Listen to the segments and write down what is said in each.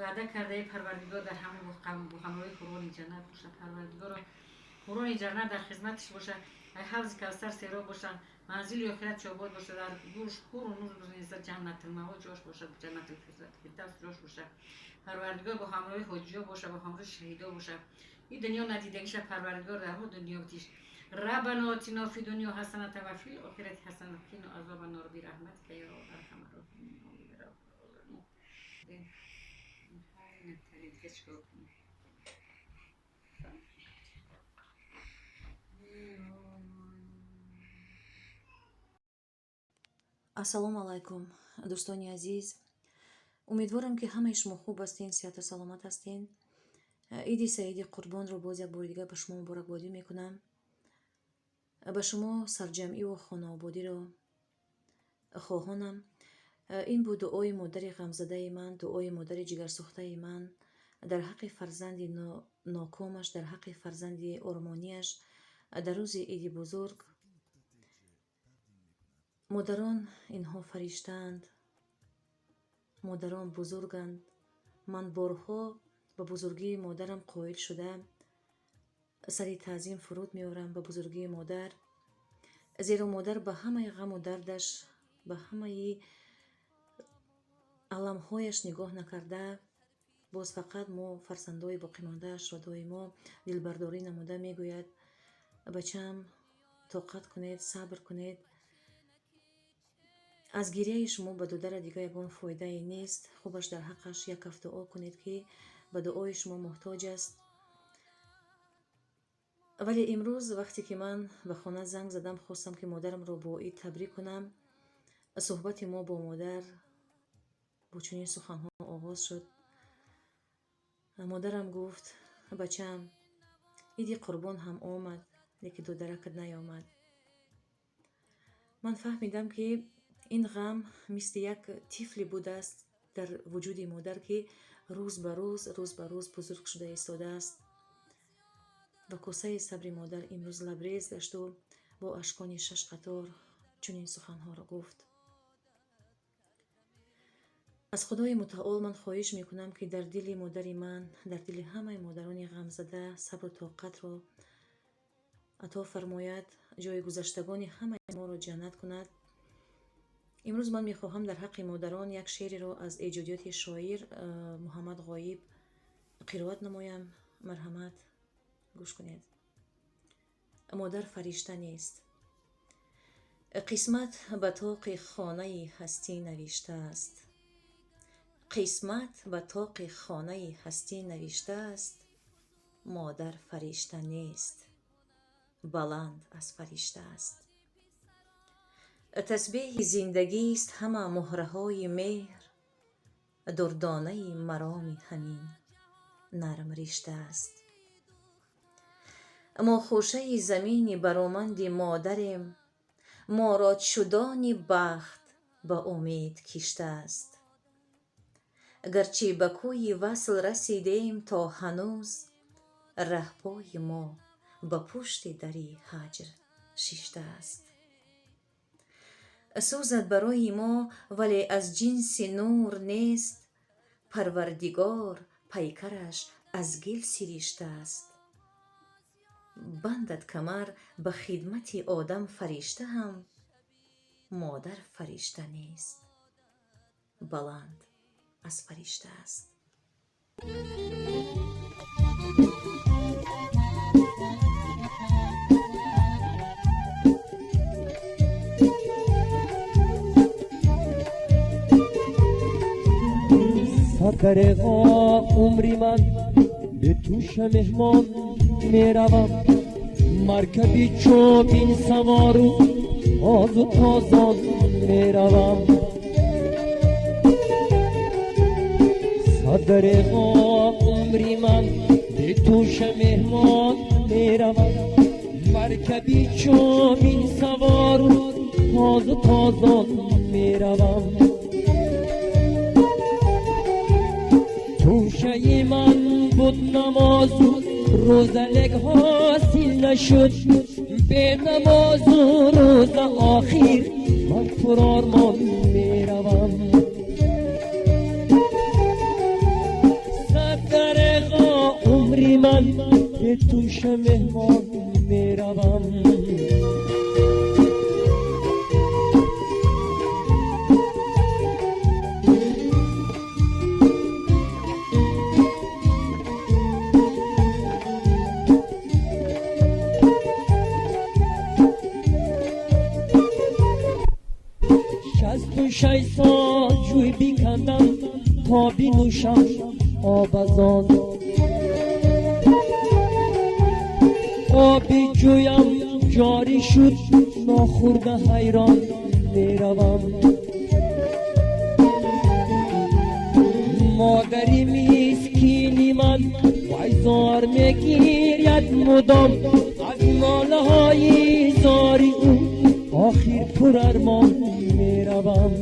Ваъда кардаи Парвардигор дар ҳамон бо ҳамроҳи ҳурони ҷаннат боша. Парвардигоро, ҳурони ҷаннат дар хизматаш боша, ай ҳавзи Кавсар сероб бошанд, манзили охиратш обод боша, дар гӯш ҳуру нур бинеса, Ҷаннатулмаъво ҷош боша, Ҷаннатул Фирдавс ҷош боша. Парвардигор бо ҳамроҳи ҳоҷиё боша, бо ҳамроҳи шаҳидо боша. Ин дунё надидагиша Парвардигор дар ҳо дунё битиш. Раббано атино фи дунё ҳасаната ва фил охирати ҳасана қино азоба нор бирахматика ё арҳамар роҳимин. Омин роббал оламин. Дига чикор кунем? Ассалому алайкум, дӯстони азиз. Умедворам, ки ҳамаи шумо хуб ҳастен, сиҳату саломат ҳастен. Иди Саиди Қурбонро боз як бори дигар ба шумо муборакбодӣ мекунам. Ба шумо сарҷамъиву хонаободиро хоҳонам. Ин буд дуои модари ғамзадаи ман, дуои модари ҷигарсӯхтаи ман дар ҳаққи фарзанди нокомаш, дар ҳаққи фарзанди ормонияш дар рӯзи иди бузург. Модарон инҳо фариштаанд, модарон бузурганд. Ман борҳо ба бузургии модарам қоил шуда, сари таъзим фуруд меорам ба бузургии модар, зеро модар ба ҳамаи ғаму дардаш, ба ҳамаи аламҳояш нигоҳ накарда, боз фақат мо фарзандои боқимондаашро доимо дилбардорӣ намуда мегӯяд: «Бачаам, тоқат кунед, сабр кунед, аз гирияи шумо ба додара дига ягон фоидае нест, хубаш дар ҳаққаш як каф дуо кунед, ки ба дуои шумо муҳтоҷ аст». Вале имрӯз, вақте ки ман ба хона занг задам, хостам, ки модарамро бо ид табрик кунам, суҳбати мо бо модар бо чунин суханҳо оғоз шуд. Модарам гуфт: «Бачаам, иди Қурбон ҳам омад, лекин додаракат наёмад». Ман фаҳмидам, ки ин ғам мисли як тифле будааст дар вуҷуди модар, ки рӯз ба рӯз, рӯз ба рӯз бузург шуда истодааст ва косаи сабри модар имрӯз лабрез гашту бо ашкони шаш қатор чунин суханҳоро гуфт. Аз Худои Мутаол ман хоҳиш мекунам, ки дар дили модари ман, дар дили ҳамаи модарони ғамзада сабру тоқатро ато фармояд, ҷои гузаштагони ҳамаи моро ҷаннат кунад. Имрӯз ман мехоҳам дар ҳаққи модарон як шеъреро аз эҷодиёти шоир Муҳаммад Ғоиб қироат намоям. Марҳамат, гӯш кунед. Модар фаришта нест. Қисмат ба тоқи хонаи ҳастӣ навиштааст, қисмат ба тоқи хонаи ҳастӣ навиштааст, модар фаришта нест, баланд аз фаришта аст. Тасбеҳи зиндагист ҳама муҳраҳои меҳр, дурдонаи мароми ҳамин нарм ришта аст. Мо хӯшаи замини бароманди модарем, моро чудони бахт ба умед киштааст. Гарчи ба кӯи васл расидем, то ҳанӯз раҳпои мо ба пушти дари ҳаҷр шиштааст. Сӯзад барои мо, вале аз ҷинси нур нест, Парвардигор пайкараш аз гил сириштааст. Бандад камар ба хидмати одам фаришта ҳам, модар фаришта нест, баланд аз фаришта аст. Садареға умри ман бе туша меҳмон меравам, маркаби чобин савору озу тозон меравам. Садареға умри ман бе туша меҳмон меравам, маркаби чобин савору озу тозон меравам. Тӯшаи ман буд намозу рӯза, лек ҳосил нашуд бе намозу рӯза, охир ман пурормон меравам. ман به توش مهمان میروم. 66 сол ҷӯй бикандам то бинӯшам об аз он. Оби ҷӯям ҷорӣ шуд, нохӯрда ҳайрон меравам. Модари мискини ман вайзор мегиряд мудом, аз нолаҳои зори ӯ охир пурармон меравам.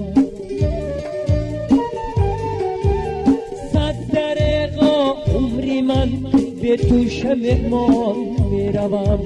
Сад дареғо умри ман бе туша меҳмон меравам.